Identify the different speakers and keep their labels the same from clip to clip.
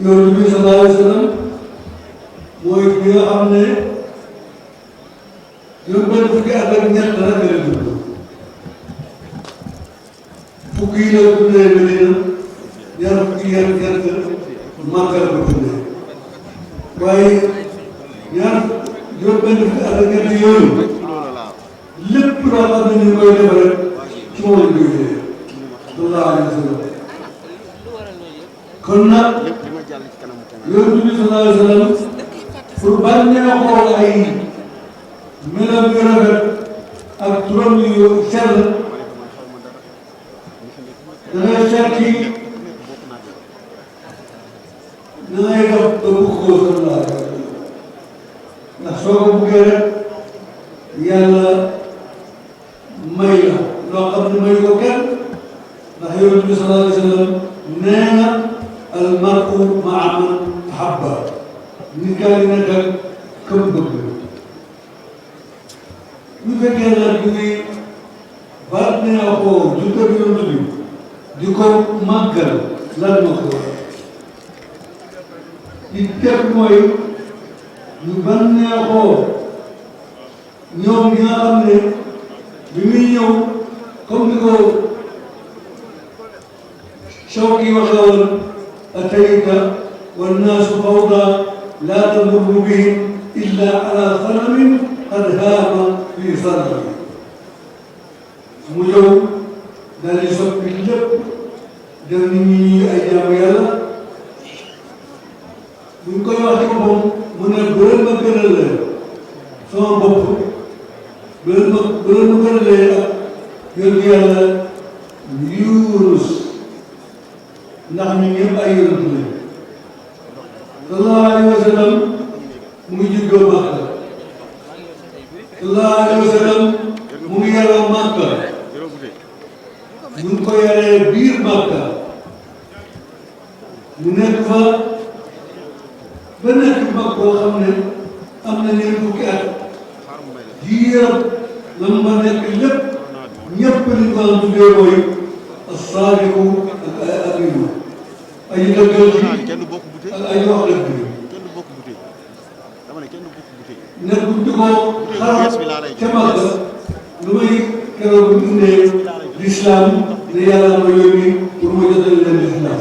Speaker 1: yonent bi sallallahu alayhi wa sallam mooy ki nga xam ne juróom-benn fukki at ak ñett rek la dund fukki yi la dundee Medina ñaar fukki yi ak ñett Makka la ko dundee waaye ñaar juróom-benn fukki at ak ñett yooyu lépp loo xam ne ñu koy def rek ci moom la koy def sallallahu alayhi wa sallam kon nag yonent bi sallallahu alayhi wa sallam pour bànneexoo ay melam yu rafet ak turam yu sell da ngay seeti da ngay def ba bëgg ko sallallahu alayhi wa sallam ndax soo ko bëggee rek yàlla may la loo xam ne may ko kenn ndax yonent bi sallallahu alayhi wa sallam nee na al mar'u ma'a man ahabba nit kaa ngi nekk ak kam bëgg bu fekkee nag ñu ngi baat neexoo juddab yonent bi di ko màggal lan ma ko di teg mooy ñu ban neexoo ñoom ñi nga xam ne bi muy ñëw comme ni ko Shawki waxee woon atayta wannaasu fawda laa tamurru bihim illa ala sanamin qad haama fi sanami mu ñëw daal di soppi lépp def nit ñi ay jaamu yàlla buñ koy wax ci boppam mu ne bu leen ma gënalee sama bopp bu leen ma gënalee ak yonent yàlla Yunus ndax ñun ñëpp ay yonent lañ sallallahu alayhi wa sallam mu ngi juddoo Makka sallallahu alayhi wa sallam mu ngi yaroo Makka mu ngi ko yaree biir Makka mu nekk fa ba nekk mag boo xam ne am na ñeent fukki at diiram la mu ma nekk lépp ñëpp li ko am tuddee mooy as-saadiqu ak ay aminu ay dëggal ji ak ay wax dëgg bi nekkul di ko xaar ca Makka lu may keroog bu indee l'islam ne yàlla ma yónni pour ma jotal leen l'islam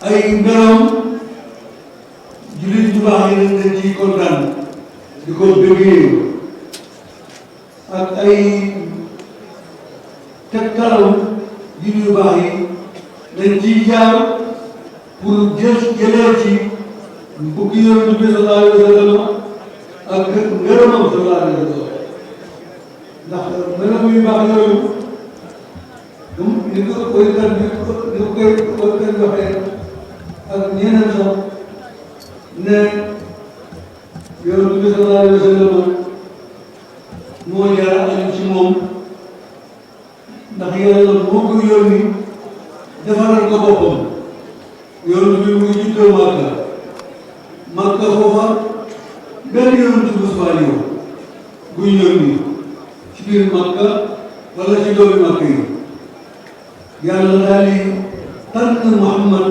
Speaker 1: ay meloom jullit bu baax yi dañ ciy kontaan di ko bëggee ak ay tegtalam jullit yu baax yi dañ ciy jaar pour jëlee ci mbokki yonent bi sallallahu alayhi wa sallam ak ngërëmam sallallahu alayhi wa sallam ndax meloom yu baax yooyu ni ko koykat bi ni ko koykat waxee ak ñeneen sax ne yonent bi sallallahu alayhi wa sallam moo jaar aju ci moom ndax yàlla moo ko yónni defaral ko boppam yonent bi mu ngi juddoo Makka Makka foofa benn yonent bu faa ñëw buy yónni ci biir Makka wala ci doomi Makka yi yàlla daal di tànn Muhammad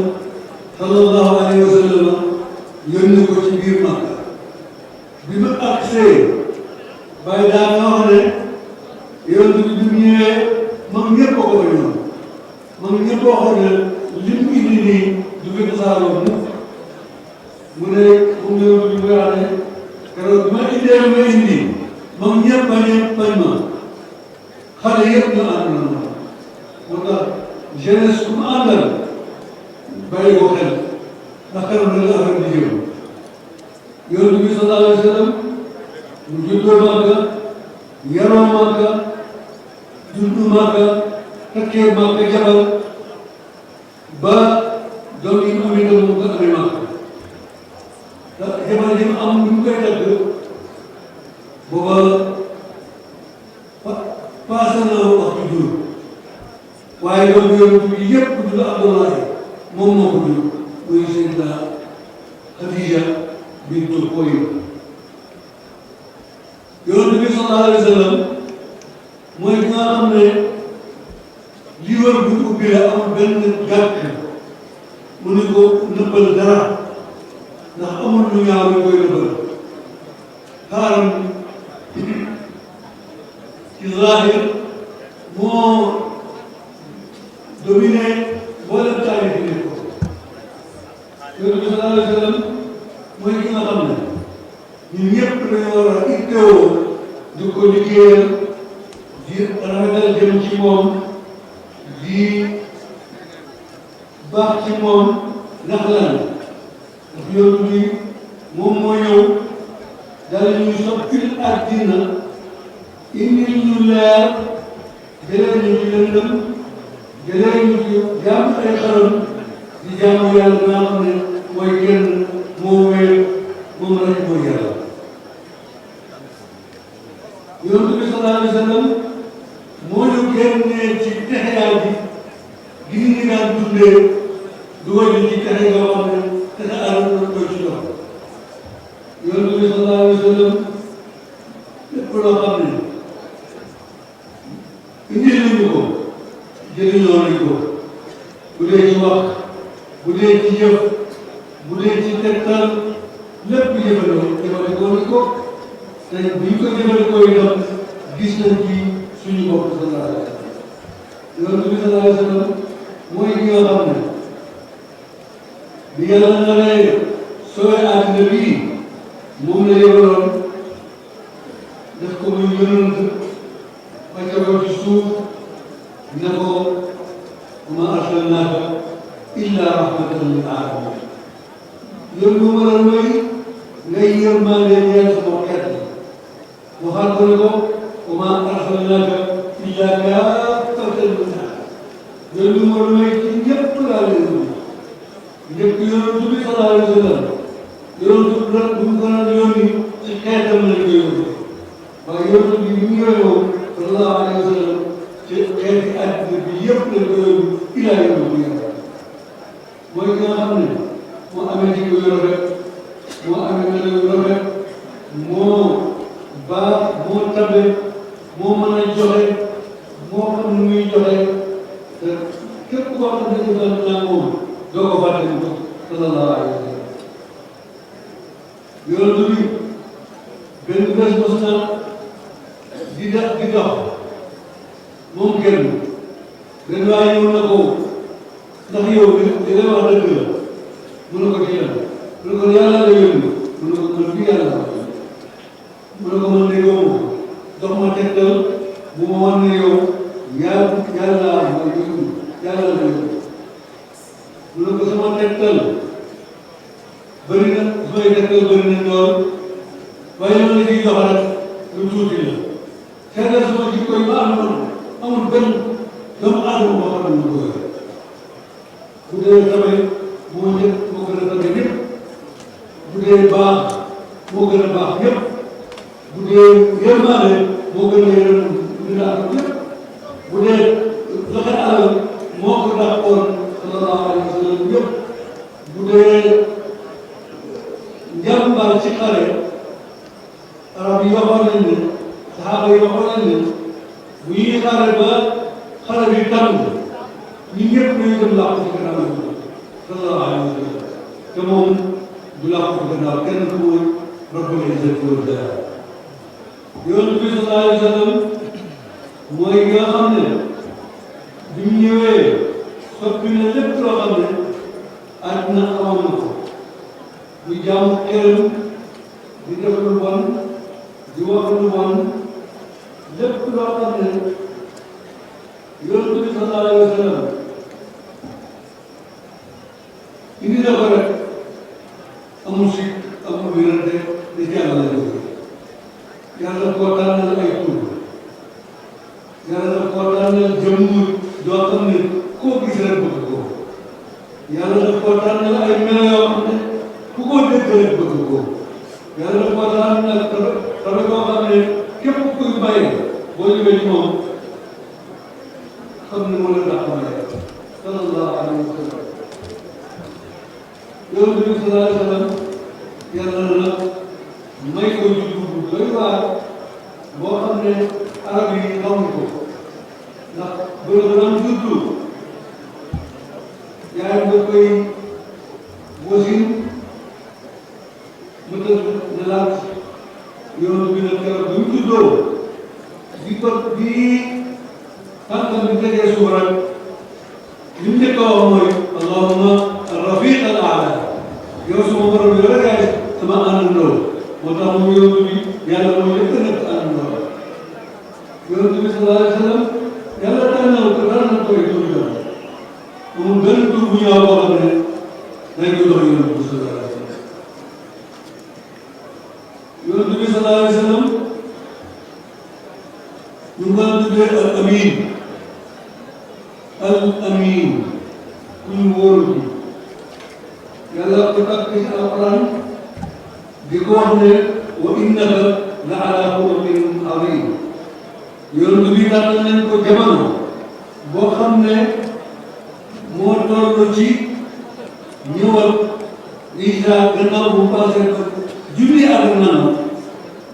Speaker 1: sallallahu alayhi wa sallam yónni ko ci biir Makka bi mu agsee bàyyi daa nga wax ne yonent bi mu ñëwee mag ñëpp a ko ñëw mag ñëpp waxoon ne li mu indi nii du fi tasaaroo mu ne mu yonent bi wax ne keroog bi ma indee lu ma indi mag ñëpp bañ ma xale yëpp ñu ànd na ma moo tax jeunesse ku mu àndal bàyyi ko xel ndax keroog na la affaire di jëm yonent bi sallallahu alayhi wa sallam mu juddoo Makka yaroo Makka juddu Makka takkee Makka jabar ba doom yi mu amee doom mu ko amee Makka ndax jabar ji mu am ñu koy takk booba passé na waxtu jur waaye doom yonent bi yëpp ku tudd Abdoulaye moom moo ko jur muy Seydina Khadija bintu Xuwaylid yonent bi sallallahu alayhi wa sallam mooy ki nga xam ne li wër bu ubbi la amul benn gàkk mu ni ko nëbbal dara ndax amul lu ñaaw ñu koy nëbbal xaaram ci zahir moo dominé mboolem taarix bi nekk ko yonent bi sallallahu alayhi wa sallam mooy ki nga xam ne ñun ñëpp dañoo war a ittewoo di ko liggéeyal di rafetal jëm ci moom di baax ci moom ndax lan ndax yonent bi moom moo ñëw daal ñuy soppil àddina indil ñu leer jëlee ñu ci lëndëm jëlee ñu ci jaamu ay xaram di jaamu yàlla nga xam ne mooy kenn moo wéer moom rek mooy yàlla. Yonent bi sallallahu alayhi wa sallam moo ñu génnee ci texeyaay gi nit ñi daan dundee dugal ñu ci texe nga xam ne texe àll na koy ci dox. Yonent bi sallallahu alayhi wa sallam lépp loo xam ne indil nañu ko jëriñoo nañu ko bu dee ci wax bu dee ci jëf bu dee ci tegtal lépp jëfandikoo nañu ko te bu ñu ko jëfandikoo itam gis nañ ci suñu bopp sallallahu alayhi wa sallam. Yonent bi sallallahu alayhi wa sallam mooy ki nga xam ne bi yàlla na lay sooy àddina bii moom la yebaloon def ko muy yonent wàcce ko ci suuf ne ko wa maa arsalnaaka illaa rahmatan lil aalamiin yoon bu ma la mooy ngay yërmande ñeel sama xeet waxaat ko ne ko wa maa arsalnaaka illaa kaaffatan linnaas yoon bu ma la mooy ci ñëpp laa leen njëkk yonent bi sallallahu alayhi wa sallam yonent bu mu gën a yónni ci xeetam lañ koy yónni waaye yonent bi ñu ñëwee sallallahu alayhi wa sallam ci xeeti àddina bi yëpp lañ koy yónni ilaa yawmi diin mooy ki nga xam ne moo amee jikko yu rafet moo amee melo yu rafet moo baax moo tabe moo mën a joxe moo xam nu muy joxe te képp koo xam ne dafa naa moom doo ko fàtte mu ko sallallahu alayhi wa sallam yonent bi benn bés mos na di dox moom kenn benn waay ñëw na ko ndax yow li nga wax dëgg la mu ne ko ci yàlla mu ne ko yàlla la yónni mu ne ko man fii yàlla la mu ne ko man de yow dox ma tegtal bu ma wan ne yow yàlla la yónni mu ne ko sama tegtal bëri na samay tegtal bëri na lool waaye yow la ciy dox rek lu tuuti la seetal sama jikko yi ba amul benn doomu aadama boo xam ne mu ko yor bu dee tamit moo njëkk moo gën a tabe ñëpp bu dee baax moo gën a baax ñëpp bu dee yërmaane moo gën a yërëm ñëpp bu dee joxe alal moo ko dàqoon sallallahu alayhi wa sallam ñëpp bu dee njàmbaar ci xare arab yi waxoon nañ ne saxaaba yi waxoon nañ ne bu ñuy xare ba xare bi tàng ñun ñëpp ñooy dem làqu ci gannaaw yi sallallahu alayhi wa sallam te moom du làqu ci gannaaw kenn ku mooy rabbul izzati wal jalaal yonent bi sallallahu alayhi wa sallam mooy nga xam ne bi mu ñëwee soppi na lépp loo xam ne àddina amoon na ko di jaamu xelam di def lu bon di wax lu bon lépp loo xam ne yonent bi sallallahu alayhi wa sallam indi na ko rek amul sikk amul wérante di jàll la jóge yàlla koo tànnal ay tur yàlla koo tànnal jëmm doo xam ne koo gis rek bëgg ko yàlla daf koo tànnal ay melo yoo xam ne ku ko dégg rek bëgg ko yàlla daf koo tànnal tabe koo xam ne képp kuy bàyyi boo ñëwee ci moom xam ne moo la dàq may sallallahu alayhi wa sallam yonent bi sallallahu alayhi wa sallam yàlla na may ko juddu bu doy waar boo xam ne arab yi xamuñ ko ndax bu la doon juddu yaay nga koy wasin mu tëdd ne laaj yoon bi nag keroog bi mu juddoo bi tànkam bi tegee suuf rek li mu njëkk a wax mooy allahumma rafiq al aala yow suma borom yow rek yaay sama àndandoo moo tax mu yoon bi yàlla mooy lépp nekk àndandoo yoon bi sallallahu alayhi wa sallam yàlla tànnal ko dara na koy tur yoon amul benn tur bu ñëw boo xam ne dañ ko jox yoon bi sallallahu alayhi wa sallam yoon bi sallallahu alayhi wa sallam ñu ngi daan tuddee al amin ku ñu wóolu yàlla ko takk ci alquran di ko wax ne wa innaka la ala xuluqin azim yoon bi tànn nañ ko jamono boo xam ne moo toll ci ñëwal Isa gannaaw bu passé ko junni ak naan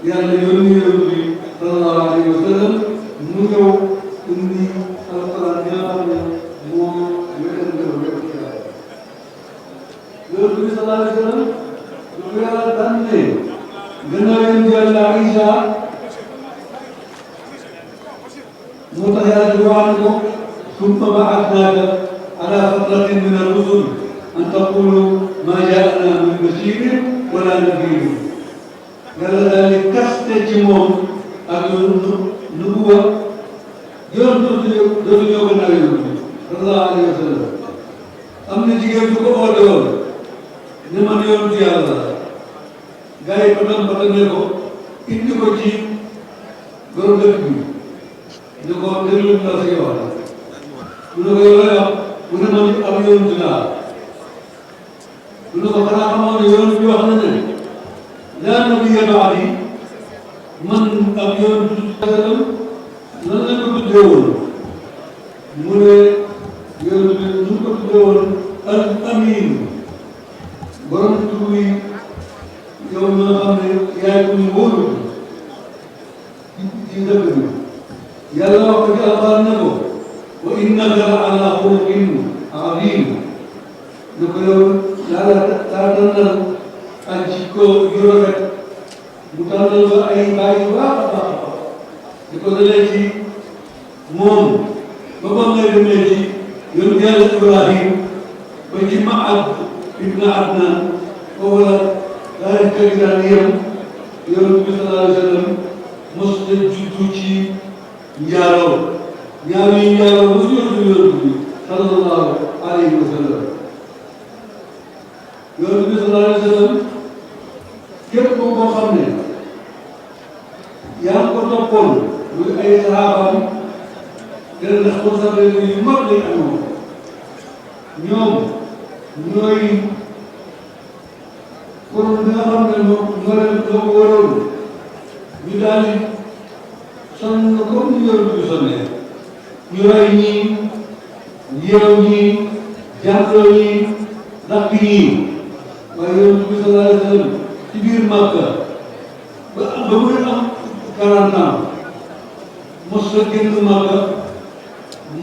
Speaker 1: yàlla yónni yoon bi sallallahu alayhi wa sallam mu ñëw indi alquran bi nga xam ne moo wéetal lépp ci yàlla yoon bi sallallahu alayhi wa sallam du ko yàlla tànnee gannaaw yéen yàlla Isa moo tax yàlla di wax ko summa ba'athnaaka ala fatratin min ar-rusul an taqulu ma jaa'ana min bashirin wala nadhirin yàlla daal di kaste ci moom ak nubuwa yoon dootu ñëw gannaaw yoon bi sallallahu alayhi wa sallam am na jigéen bu ko oote woon ne man yoon ci yàlla gars yi patam ne ko indi ko ci borom dëkk bi ne ko déglu la si wax mu ne ko yow lay wax mu ne man ab yoon ci laa mu ne ko xanaa xamoon ne yoon bi wax na ne laa nabiyya ba'di man ab yoon du sallam nan la ko tuddee woon mu ne yoon bi ñu ko tuddee woon al amin borom tur wi yow nga xam ne yaay ku ñu wóolu ci dëkk bi yàlla wax ko ci alxuraan ne ko wa innaka la ala xuluqin azim ne ko yow yàlla daa tànnal ak jikko yu rafet mu tànnal ko ay baay yu baax a baax di ko dalee ci moom ba ba ngay demee ci yoonu yàlla Ibrahim ba ci Maad ibn Adnan foofu la daal kër gi daan yem yoonu bi sallallahu alayhi wa sallam mos na juddu ci njaaloo ñaar yi njaaloo mosu yoonu yoonu bi sallallahu alayhi wa sallam yoonu bi sallallahu alayhi wa sallam képp koo xam ne yaa ngi ko toppoon muy ay saxaabaam te responsabilité yu mag lañ amoon ñoom ñooy kon bi nga xam ne ñoo leen ko waroon ñu daal di sonn comme ni yoon bi sonnee ñu rey ñii yeew ñii jàngloo ñii dàq ñii waaye yoon bi sallallahu alayhi wa sallam ci biir Makka ba muy am 40 ans mos la génn Makka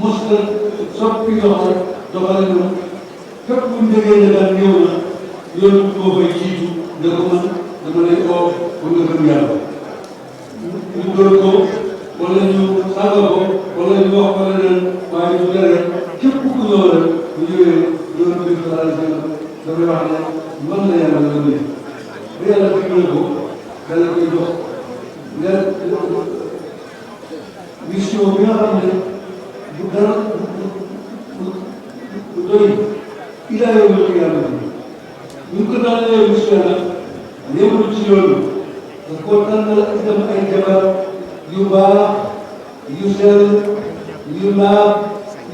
Speaker 1: mos la soppi doxalinu fépp bu ñu déggee ne daal ñëw na yoon bi moo fay jiitu ne ko man dama lay oo ba nga gëm yàlla ñu dóor ko wala ñu saaga ko wala ñu wax ko leneen waaye ñu tere képp ku ñëw rek bu ñëwee yoon bi sallallahu alayhi wa sallam dafay wax ne man la yàlla la nit ba yàlla digle ko dana koy jox mission bi nga xam ne bu dara bu doy ilaa yow la ko yàlla bi ñu ko tànnalee mission nag yemul ci loolu daf koo tànnal itam ay jabar yu baax yu sell yu laab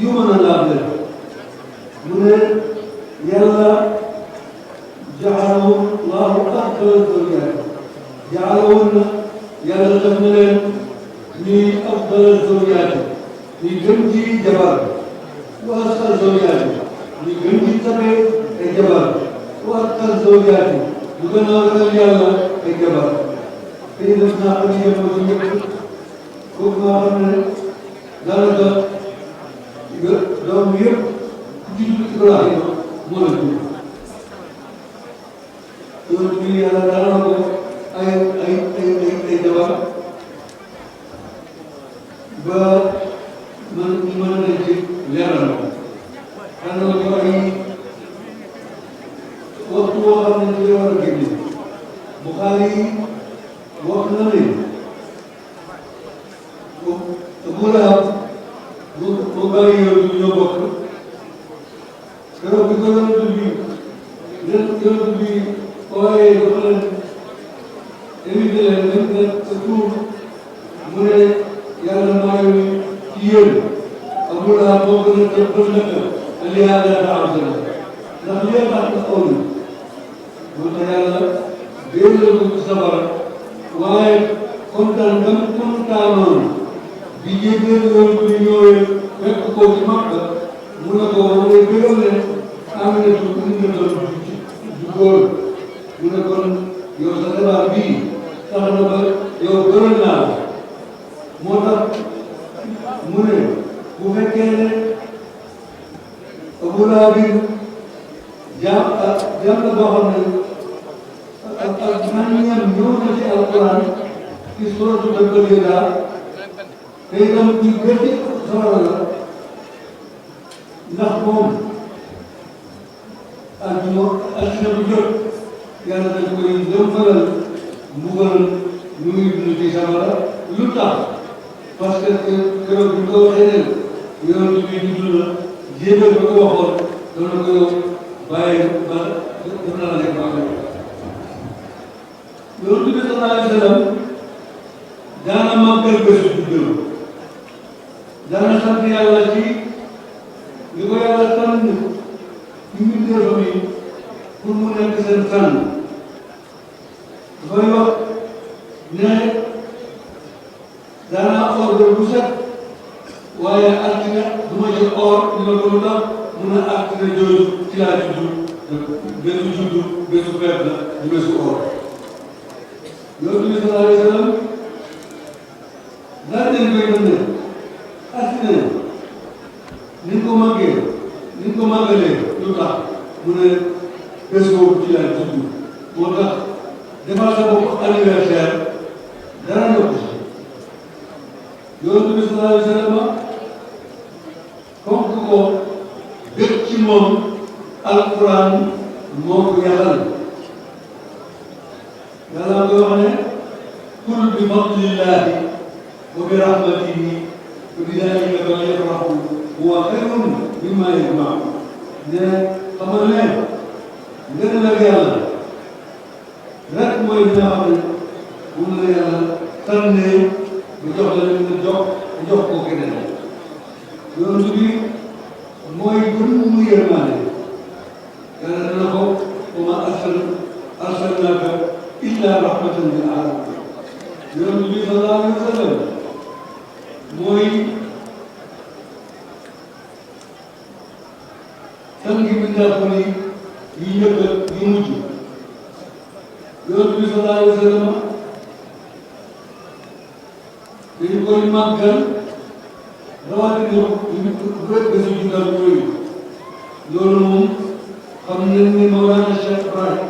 Speaker 1: yu mën a laab leen mu ne yàlla jaxalahu laahu afdal zawjaat jaxalawun na yàlla def na leen ñuy afdal zawjaat ñuy gën ci jabar wa asqal zawjaat ñuy gën ci tabe ay jabar wa atqal zawjaat ñu gën a ragal yàlla ay jabar te def naa ko ci jamono ci ñëpp kooku nga xam ne daanaka doom yëpp ku ci tudd Ibrahima moo la tudd loolu bi yàlla dara na ko ay jabar ba man mën nañ ci leeral xanaa ko ay waxtu boo xam ne ci war a génne Buxaari wax na ne Abu Lahab bu bàyyi yoon bi ñoo bokk keroog bi ko yonent bi waaye dafa leen évité leen ne tuur mu ne yàlla maa ngi ci yéen Abu Lahab moo gën a nekk aliyaada am solo ndax li tax nga aw na moo tax yàlla génne ko ci safara waaye kontaan nga kontaanoon bi jéggal yoon bi ñëwee fekk ko ci Makka mu ne ko wax ne gërëm ne Aminatu indi na doon du góor mu ne kon yow sa xibaar bii tax na ba yow gërëm naa la moo tax mu ne bu fekkee ne Abu Lahab jaam la boo xam ne ak man ñam ñëw na ci alquran ci suratu Al-Baqara te itam ñu gëti sawara la ndax moom àddina bu jot yàlla dañ koy dëmbalal mbugal muy dund ci sawara lu tax parce que keroog bi ko waxee ne yoon bi dund la jébbal ba ko waxoon dana ko yow bàyyi ba def na la nekk ba loolu bi sallallahu alayhi wa sallam daana màggal bésu juddam daana sant yàlla ci li ko yàlla tànn ci mbindeefam yi pour mu nekk seen tànn dafay wax ne daana or bu set waaye altine du ma ci or ñu ne ko lu tax mun a altine jooju ci laa juddu bésu feet la du bésu or loolu bi sallallahu alayhi wa sallam daal leen koy dundee altine ni ko màggalee lu tax mu ne bés boobu ci laa juddu moo tax defal sa bopp anniversaire dara nekku si loolu bi sallallahu alayhi wa sallam fonk ko bépp ci moom alquran moo ko yàllal yàlla nga wax ne kul bi fadlillahi wa bi rahmatihi wa bi dhalika falyafrahu huwa khayrun mimma yajma'un ne xamal ne ngeen nag yàlla rek mooy li nga xam ne moom la yàlla tànnee ba jox la leen nga jox ko keneen yoon bi mooy gën mu yërmaane yàlla dana ko wa ma arsalnaaka illa rahmatan lil alamin yoon bi sallallahu alayhi wa sallam mooy sangi bindaakoon yi njëkk yi mujj yoon bi sallallahu alayhi wa sallam dañu koy màggal rawatina ñu bésu juddam yooyu loolu moom xam nañ ne Mawlana Cheikh Ibrahim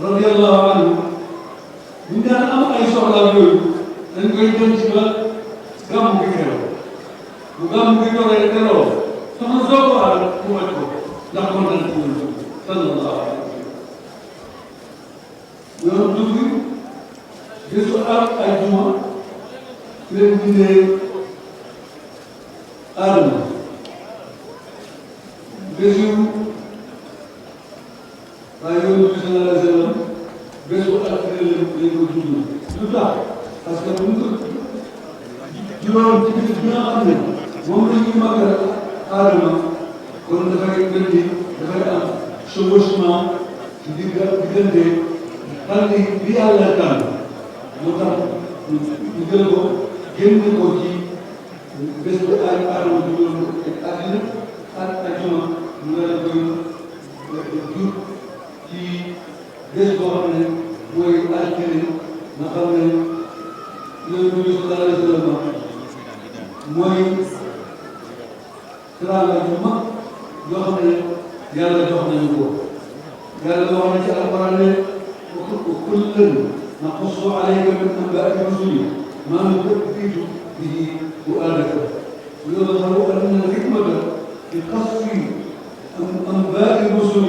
Speaker 1: radiyallahu anhu bu ñu daan am ay soxla yooyu dañ koy denc ba gàmmu gi keroog bu gàmmu gi dooree keroog soxna soo ko aar mu wàcc ko ndax kontaan ci ñun sallallahu alayhi wa sallam yoon dugg bésu ay juma leen bindee Adama bésu waaye yoon bi sallallahu alayhi wa sallam bésu altine lañ ko judd lu tax parce que bu ñu ko juróom ci bis bi nga xam ne moom la ñuy màggal Adama kon dafay mel ni dafay am chevauchement ci diggante tànn bi yàlla tànn moo tax ñu jël ko génne ko ci bés bu Adama juddoon àddina ak ajuma mu nga la koy jur ci bés boo xam ne mooy altine nga xam ne Yonent bi sallallahu alayhi wa sallam mooy teraanga yu mag yoo xam ne yàlla jox nañu ko yàlla wax na ci alquran ne وكلا نقص عليك من أنباء الرسل ما نثبت به فؤادك ويظهر أن الحكمة في قص أنباء الرسل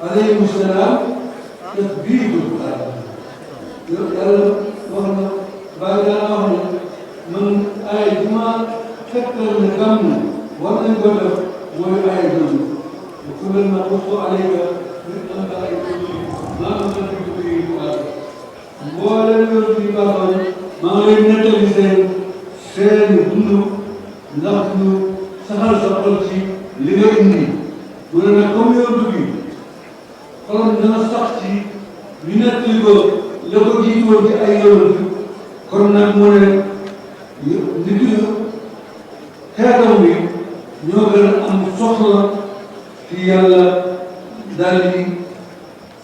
Speaker 1: عليهم السلام تثبيت الفؤاد. yàlla wax na bàyyi daana wax ne man ay bi ma tegtal ne gàmm war nañ ko def mooy ay jooju kullal naqussu alayka min anbaa'i rusuli maa nuthbit bihi fu'aadak mbooleem yoon bi baaxoon maa ngi lay nettali seen dund ndax ñu saxal sa xol ci li nga indi mu ne nag comme yoon bi xolam dana sax ci ñu nettali ko la ko jiitoon ci ay yoon kon nag mu ne nit yi xeetam bi ñoo gën a am soxla ci yàlla daal di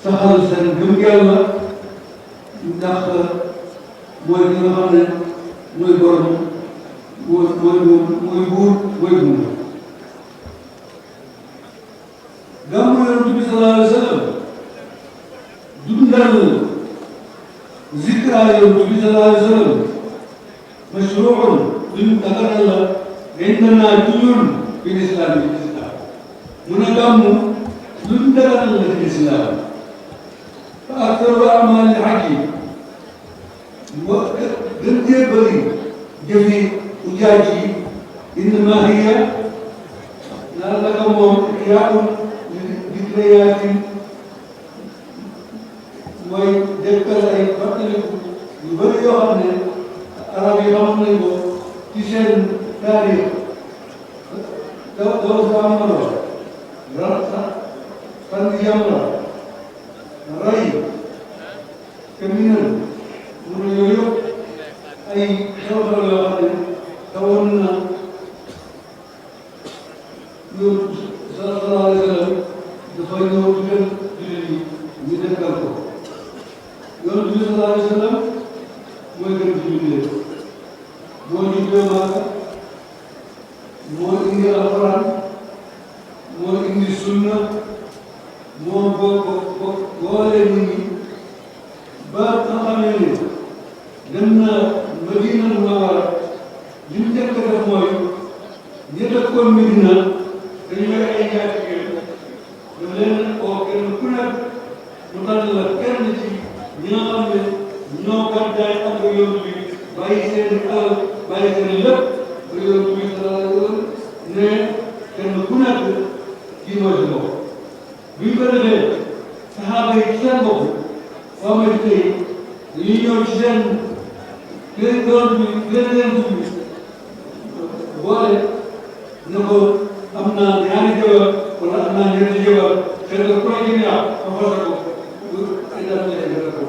Speaker 1: saxal seen gëm yàlla ndax mooy ki nga xam ne mooy borom mooy buur mooy buur. gàmmu Yonent bi sallallahu alayhi wa sallam dundal zikra Yonent bi sallallahu alayhi wa sallam mashruu'un luñ daganal la indana ci ñun fi lislaam yi ci lislaam mu ne gàmmu luñ daganal la ci lislaam fa aktaru a'maali l-hajji gën cee bëri jëfi ujaaj yi innamaa hiya naan la ko moom ihyaa'un dikriyaatin mooy dekkal ay fàttaliku yu bëri yoo xam ne arab yi xam nañ ko ci seen taarix daw saamaro fan yamra ray kaminan mu ne yooyu ay xew-xew yoo xam ne tawoon na yow sallallahu alayhi wa sallam dafa ñëw digal jullit yi ñu dekkal ko Yonent bi sallallahu alayhi wa sallam mooy gën ci jullit moo juddoo Makka moo indi alxuraan moo indi sunna moo boole nit ñi ba nga xamee ne dem na Madina Munawwara li mu njëkk a def mooy ñi dëkkoon Medina dañu may ay njaatige daf leen oo kenn ku nekk mu tànn la kenn ci ñi nga xam ne ñoo gàddaay ak Yonent bi bàyyi seen alal bàyyi seen lépp ba Yonent bi sallallahu alayhi wa sallam ne kenn ku nekk kii mooy sa bopp bi ñu ko defee saxaaba yi ci seen bopp waa may tey dañuy ñëw ci seen leen doon bi leen boole ne ko am naa ñaari jabar wala am naa ñetti jabar xëy na ku la ci neex ma forcé ko ay daf leen gën a ko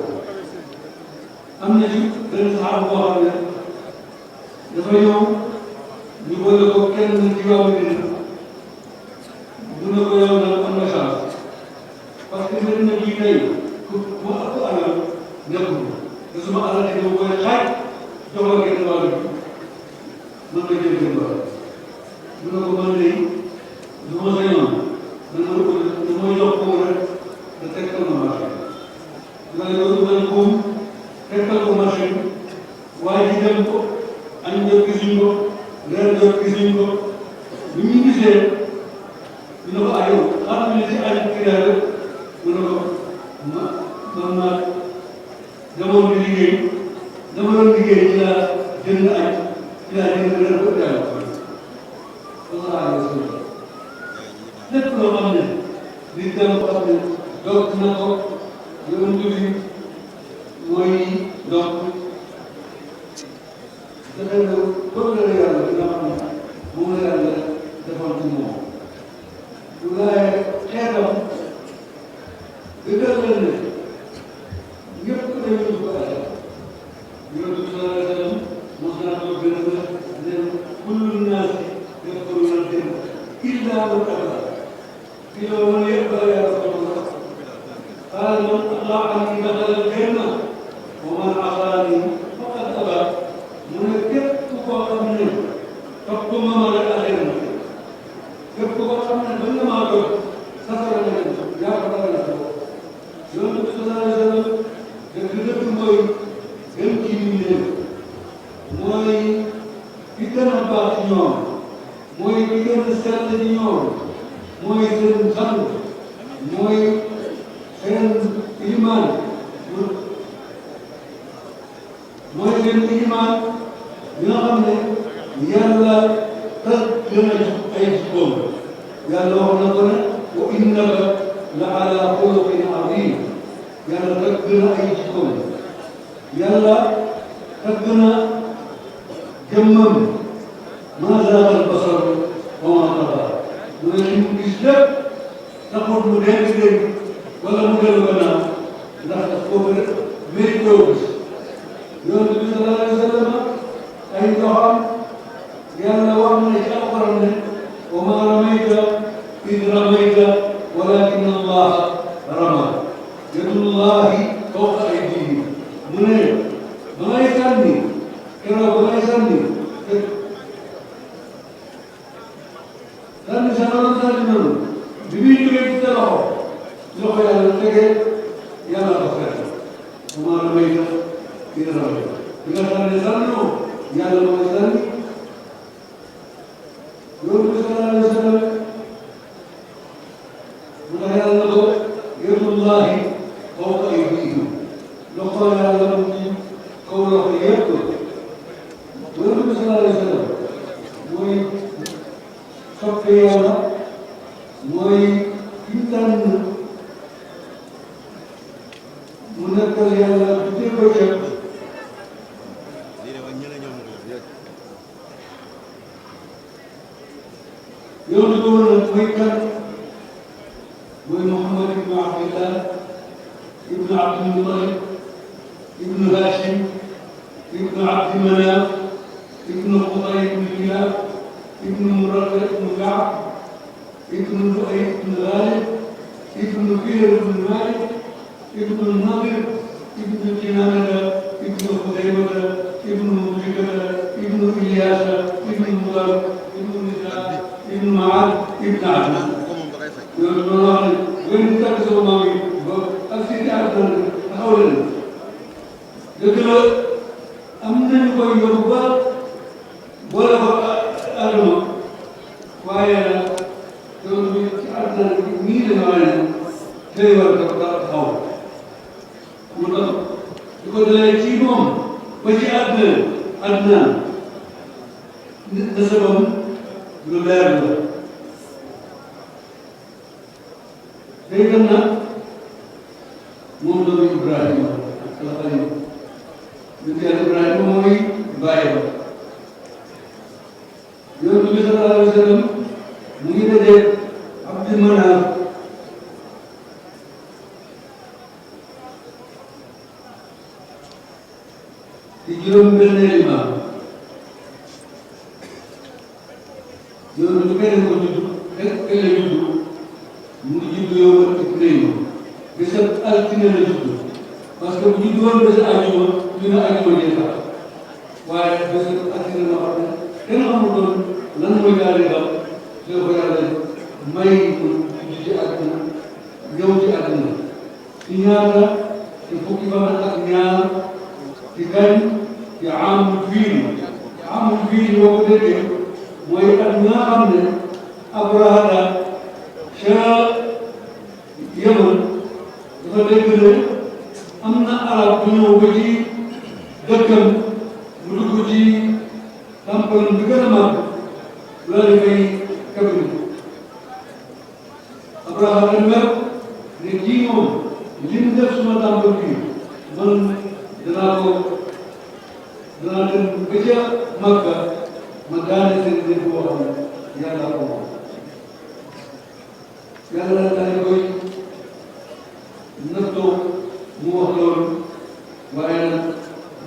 Speaker 1: am na ci benn saxaaba boo xam ne dafa ñëw ñu boole ko kenn ci waa Medina mu ne ko yow nag am na chance parce que Medina bii tey ku ma ëpp alal nekkul te suma alal di ma koy xaaj jox la genn wàll bi mën nga jël genn wàll mu ne ko man de du ma sañoon dana ma jox ko rek da tekkal ma marché dina la yow dina buum tekkal ko marché bi waaye ji dem ko añ jot gisuñ ko reer jot gisuñ ko bi ñu gisee ñu ne ko ah yow xam nga ne ci añ kiraar rek mu ne ko man maa demoon di liggéey dama doon liggéey ci laa jënd añ ci laa jënd reer ko jàll sallallahu alayhi wa sallam lépp loo xam ne nit dama ko xam ne donc na ko Yonent bi mooy donc dafay ne bëgg la yàlla bi nga xam ne moom la yàlla defoon ci moom waaye xeetam dëggal leen ne ñëpp dañu dugg àll Yonent bi sallallahu alayhi wa sallam mos naa ko gën a ne kullu naasi yadxuluuna al-jannata illaa man abaa qiila wa man ya'baa yaa rasuulallah qaala man ataa'anii daxala al-janna wa man asaanii faqad abaa mu ne képp koo xam ne topp ma ma rek àjjana képp koo xam ne mën na maa doon safara la yaa ko dara la Yonent bi sallallahu alayhi wa sallam dëkk mooy gën ci mbindeef mooy ki gën a baax ci ñoom mooy ki gën a sell ci ñoom mooy seen sang mooy seen ilimaan mooy seen ilimaan bi nga xam ne yàlla tëgg na ay jikkoom yàlla wax na ko ne wa innaka la ala xuluqin azim yàlla tëgg na ay jikkoom yàlla tëgg na jëmmam maa zaagal basar wa maa tagaa mu ne li mu gis lépp taxut mu dégg wala mu dellu gannaaw ndax daf ko mérite gis yonent bi sallallahu alayhi wa sallam ay doxam yàlla wax na ci alquran ne wa maa ramayta id ramayta walakin allaha rama yadullahi fawqa aydihim mu ne ba ngay sànni keroog ba ngay sànni sànni sa noonu sànni noonu bi muy jógee ci sa loxo yàlla tegee yàlla ko fekk wa maa ramayta id ramayta bi nga sànni sànnoo yàlla mooy sànni loolu bi sallallahu alayhi wa sallam mu tax yàlla na ko yadullahi fawqa aydihim loxo yàlla mu ci kaw loxo yëpp loolu bi sallallahu alayhi wa sallam mooy soppe yàlla mooy ki tànn mu nekkal yàlla bu dee ko ceeb yow li ko war a mooy kan mooy Muhammad ibn Abdillah ibn Abdul Muttalib ibn Hashim ibn Abdi Manaf ibn Qusay ibn Kilab ibn Murrata ibn Ka'b ibn Lu'ay ibn Ghalib ibn Fihr ibn Malik ibn Nadir ibn Kinanata ibn Khuzaymata ibn Mudrikata ibn Ilyasa ibn Mudar ibn Nizar ibn Maad ibn Adnan loolu noonu wax ne wéy ñu tàgg sama maam yi ba ak si di àdduna taxaw leen dëgg la am nañu koy yóbbu ba boole ko Adama waaye nag loolu bi ci àdduna bi nii la ñu wane tey war ko taxaw mu tax di ko dalee ci moom ba ci àdduna nasabam lu leer la day dem nag moom doomu Ibrahima la xalim ñu teel Ibrahima mooy bàyyam Yonent bi sallallahu alayhi wa sallam mu ngi dajee Abdi Manaaf di juróom-benneeli maam Yonent bi kenn ko judd kenn la judd mu ngi judd yow ak Ibrahima bésab altine la judd parce que bu judd woon bés àjjuma ñu ne àjjuma jee sax waaye bésab altine la xam ne kenn xamul doon lan mooy ñaari xam soo ko yàlla may ko judd ci àdduna ñëw ci àdduna ci ñaata ci fukki fan ak ñaar ci kañ ci amul fiil boo ko déggee mooy at nga xam ne Abrahata ca Yaman dafa dégg ne am na arab bu ñëw ba ci dëkkam mu dugg ci temple bi gën a mag loolu dafay kabri Abrahata mer ne kii moom li mu def suma temple bi man danaa dem ba ca Makka ma daane seen dëkk boo xam ne yàlla ko moom yàlla daal di koy nattoo mu wax loolu waaye nag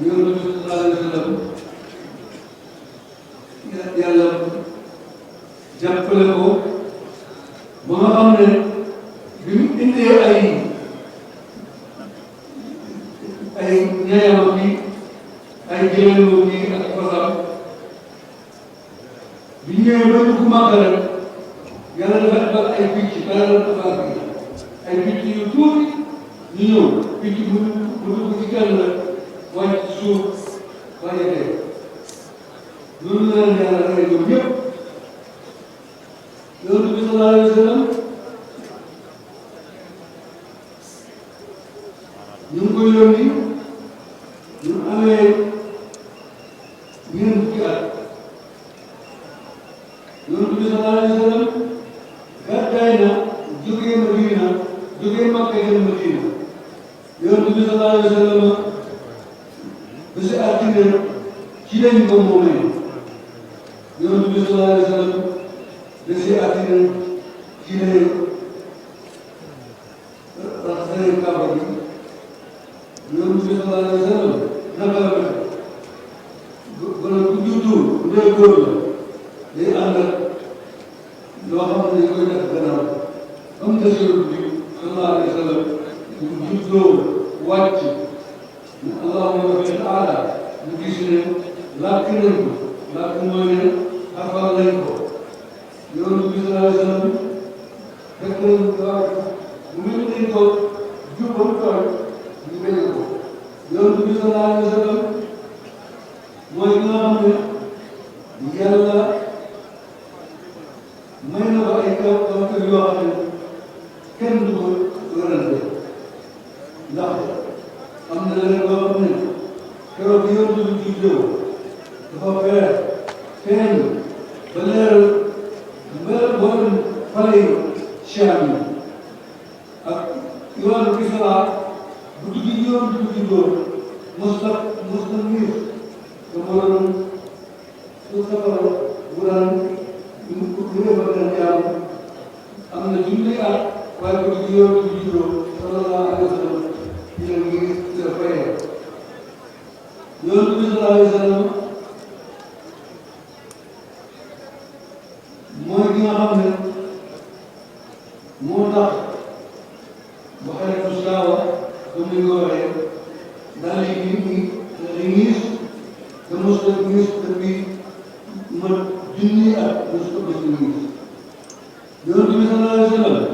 Speaker 1: Yonent bi sallallahu alayhi wa sallam yàlla jàppale ko ba nga xam ne bi mu indee ay ñaayam bi ay jëleeloo bi ak fasam bi ñëwee ba dugg Makka rek yàlla dafa defal ay picc balaa la defal ay picc yu tuuti ñu ñëw picc bu dugg ci kenn rek wàcc suuf bañ a dee loolu la leen yàlla rey ñoom ñëpp yonent bi sallallahu alayhi wa sallam ñu ngi koy yónni ñu amee ñeent fukki at yonent bi sallallahu alayhi wa sallam gàddaay na jógee Madina jógee Makka dem Madina yonent bi sallallahu alayhi wa sallam ba si altine ci lañ ko moomee yonent bi sallallahu alayhi wa sallam ba si altine ci lañ raxasee Kaaba bi yonent bi sallallahu alayhi wa sallam naka la def gën a ku juddu bu dee góor la day ànd ak loo xam ne dañ koy def gannaaw am des yonent bi sallallahu alayhi wa sallam bu juddoo wàcc allahumma wa taala mu gis ne làkk nañ ko làkk mooy ne xafal nañ ko yonent bi sallallahu alayhi wa sallam fekk nañ waaw bu mel nañ ko jubam tool ñu béy ko yonent bi sallallahu alayhi wa sallam mooy ki nga xam ne yàlla may na ko ay kaw kaw yoo xam ne kenn du ko wérante ndax am na leneen loo xam ne keroog bi yonent bi juddoo dafa feeñ ba leeral mboolem fale Shaam yi ak yoonu Kisra bu dugg yonent bi juddoo mos na ngir te moo doon su safara bu daan bu defal leen jàmm am na junni at waaye bu dugg yonent bi juddoo sallallahu alayhi wa sallam ci la ngir ci la fayee yonent bi sallallahu alayhi wa sallam mooy ki nga xam ne moo tax ba xaritu saawa comme ni nga ko waxee daal di ngis te mos a ngis depuis man junni at mos a ngis yonent bi sallallahu alayhi wa sallam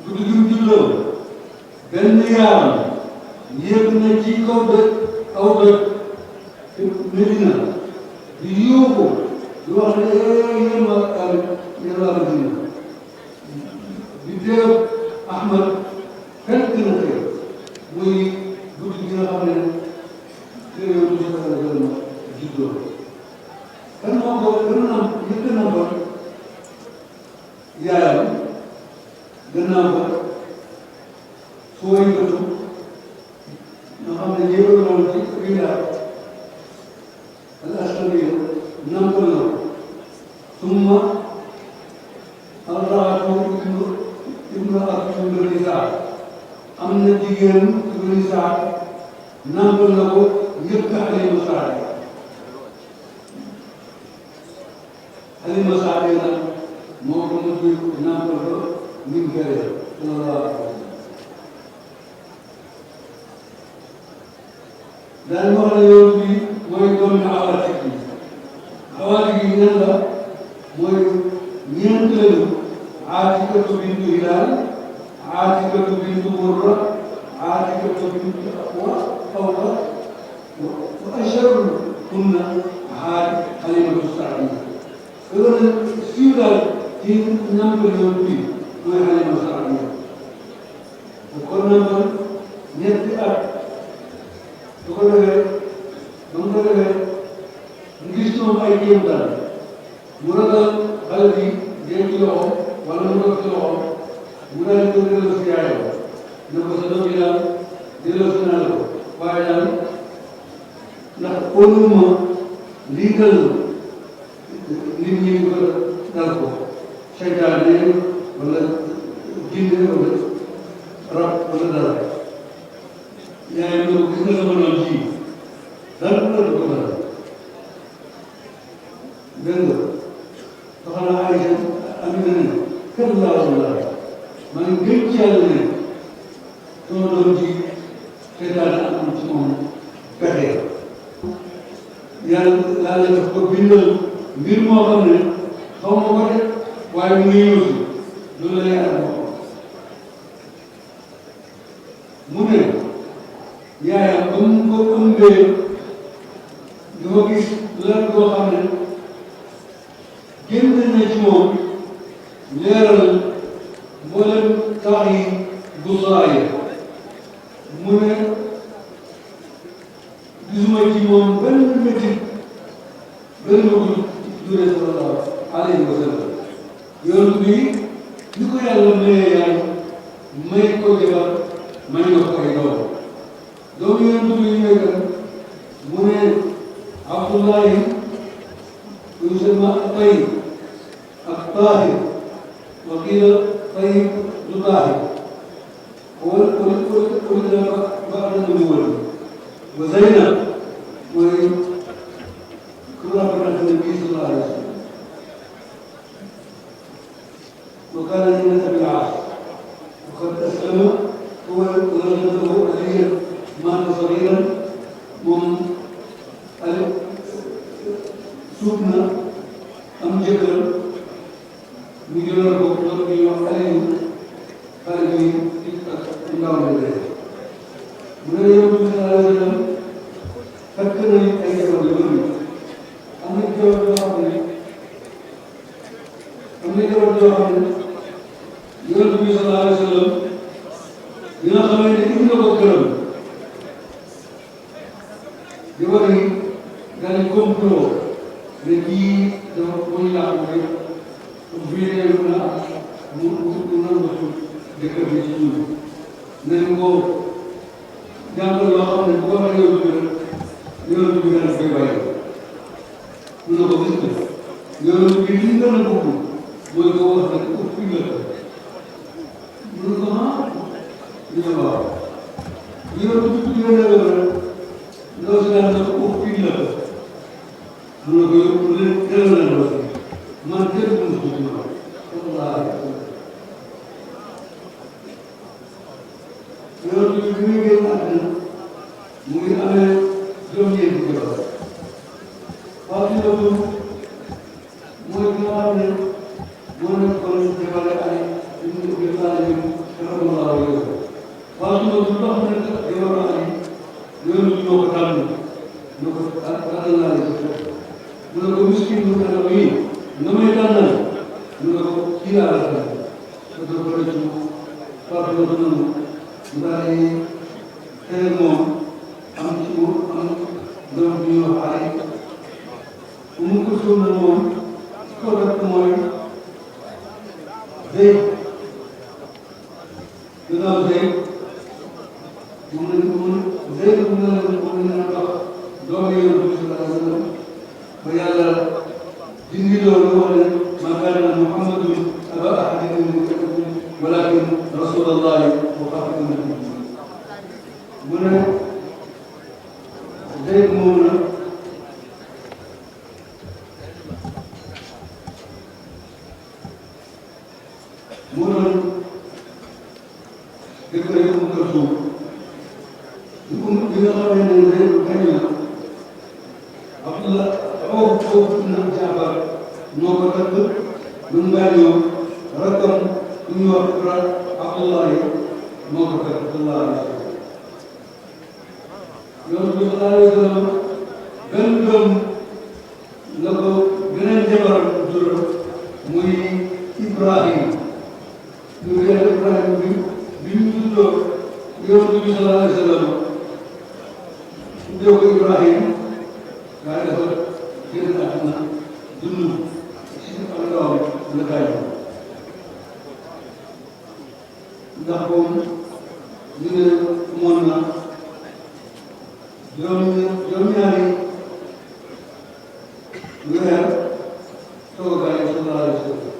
Speaker 1: guddi gi mu juddoo benn yaaram yéeg na ci kaw dëkk aw dëkk Medina di yuuxu di wax ne yéen waa Kaaba yéen waa Madina di dee Ahmad fekk na tey muy guddi gi nga xam ne yonent bi sallallahu alayhi wa sallam juddoo kan moo ko gën a am njëkk na ko yaayam gannaaw ko fooy bëtu nga xam ne yéegal loolu ci riyaat al askariya nampal na ko summa alraatu imraatu bani Saad am na jigéen bani Saad nampal na ko njëkk Halima Saad Halima Saad nag moo ko mujj nampal ko ni mu gëree sallallahu alayhi wa sallam daal wax ne yoon bi mooy doomi Awaatik yi Awaatik yi ñan la mooy ñeent lañu Aatikatu bintu Hilaal Aatikatu bintu Murra Aatikatu bintu Awwa wa ashharuhunna Halimatu Saadiya loolu siiw daal ci nampal yoon bi mooy Halima Saadiya kon nampal ñetti at su ko defee ba mu ko defee mu gis moom ay kéemtaan mu ragal xale bi dee ci loxo wala mu rëkk ci loxo mu daal di ko delloo si yaayam ne ko sa doom yi daal delloo si naa la ko waaye daal ndax óoluma lii dal nit ñi ko dal ko seytaane wala jinne wala rab wala dara yaayam ne ko gis nga sama doom ji dara du ko dara dégg nga soxna Aysa Amina ne kër laa wallaahi maa ngi gën ci yàlla ne sama doom ji seytaane am ci moom pexe yàlla daf ko bindal mbir moo xam ne xaw ma ko de waaye mu ngi yóotu loolu la yàlla moo mu ne yaayam ba mu ko ëmbee dafa gis lan boo xam ne génn na ci moom leeral mboolem tax yi bu saaye mu ne gisuma ci moom benn métit benn ko jure sallallahu alayhi wa sallam yoon bi ni ko yàlla mayee yaay may ko jabar may nga ko ay doom doomu yoon bi ñu nekk mu ne Abdullahi yusamma Tayyib ak Taahir wa qiila Tayyib du Taahir wala ba na mu wël wa Zaynab mooy ku rapporté Nabi sallallahu alayhi wa sallam وكان من أبي العاص وقد أسلم هو ورجله عليا مات صغيرا من سكن أم جبل مجرد ربي وعليه قلبي الله عليه من اليوم صلى الله عليه وسلم فكرني أيها الرجل أم الجواب Yonent bi sallallahu alayhi wa sallam dina xamante ne indi na ko këram di war a daal di complot ne kii dafa muy yàqu rek bii mu na mu nangu dëkk bi ci ñun nañ ko jàngal loo xam ne bu ko waxee Yonent bi daal koy bàyyi mu ne ko gis nga Yonent bi li nga gën a bëgg mooy ko wax ne ko fi la mu ne ko ñu ne waaw yow du tudd yow la rek ndaw si daal dafa ko fi la mu ne ko yow leen teel na la man kenn mënu ko ci wax wallaahi yow bi muy génn àddina mu ngi amee juróom-ñeenti jabar Fatimatu mooy ki nga xam ne moo nekkoon jabare ay ibnu Abi Taalib radiyallaahu anhu Fatimatu dox na jabar ay yoonu ñoo ko tànn ñu ko tànnal naa la mu ne ko miskin mu ne ko yi nga may tànnal mu ne ko kii laa la tànn te dafa rëccu Fatimatu noonu mu daal di teel moom am ci mu am doom bi ñuy wax ay mu ko suuna moom ko rek mooy Zeyd gannaaw Zeyd moom lañ ko mën Zeyd bu ne la moom lañ leen wax doomu Yonent bi sallallahu alayhi wa sallam ba yàlla dindi loolu wax ne maa kaana Muhammadun abaa ahadin min rijalikum walaakin rasuulallahi wa xaataman nabiyyiin mu ne Zeyd moom la moo doon décoré Umm Kalsum bi nga xam ne Zeyd gañ na Abdullah foofu na Jaafar moo ko takk bu mu gaañoo rakkam bu ñuy wax Abdullahi moo ko takk sallallahu alayhi wa sallam Yonent bi sallallahu alayhi wa sallam benn doom la ko beneen jabaram jur muy Ibrahim ñu yàlla Ibrahima bi ñu juddoo Yonent bi sallallahu alayhi wa sallam tuddee ko Ibrahima waaye dafa génn àdduna dund si am ndawam la gaañu ndax boobu ñu ne moom na juróom-ñaari weer soog a gaañu sallallahu alayhi wa sallam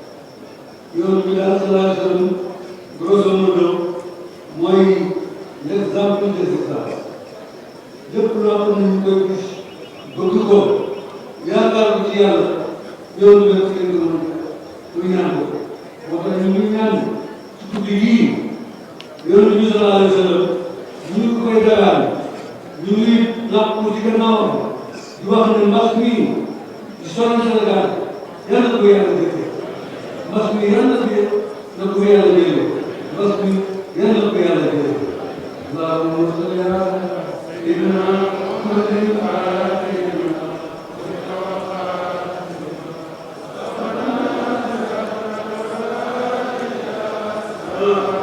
Speaker 1: Yonent bi daal sallallahu alayhi wa sallam grosso modo mooy l'exemple des exemples lépp loo xam ne ñu koy gis bëgg ko yaakaar ko ci yàlla Yonent bi ci leen gën muy ñaan ko moo tax ñu ngi ñaan ci guddi gii Yonent bi sallallahu alayhi wa sallam ñu ngi koy dagaan ñu ngi làpp ci gannaawam di wax ne mbas mi di sonal Sénégal yàlla ko yàlla jëlee mbas mi yàlla na ko yàlla jëlee mbas mi yàlla ko yàlla jëlee allahumma salli ala Allah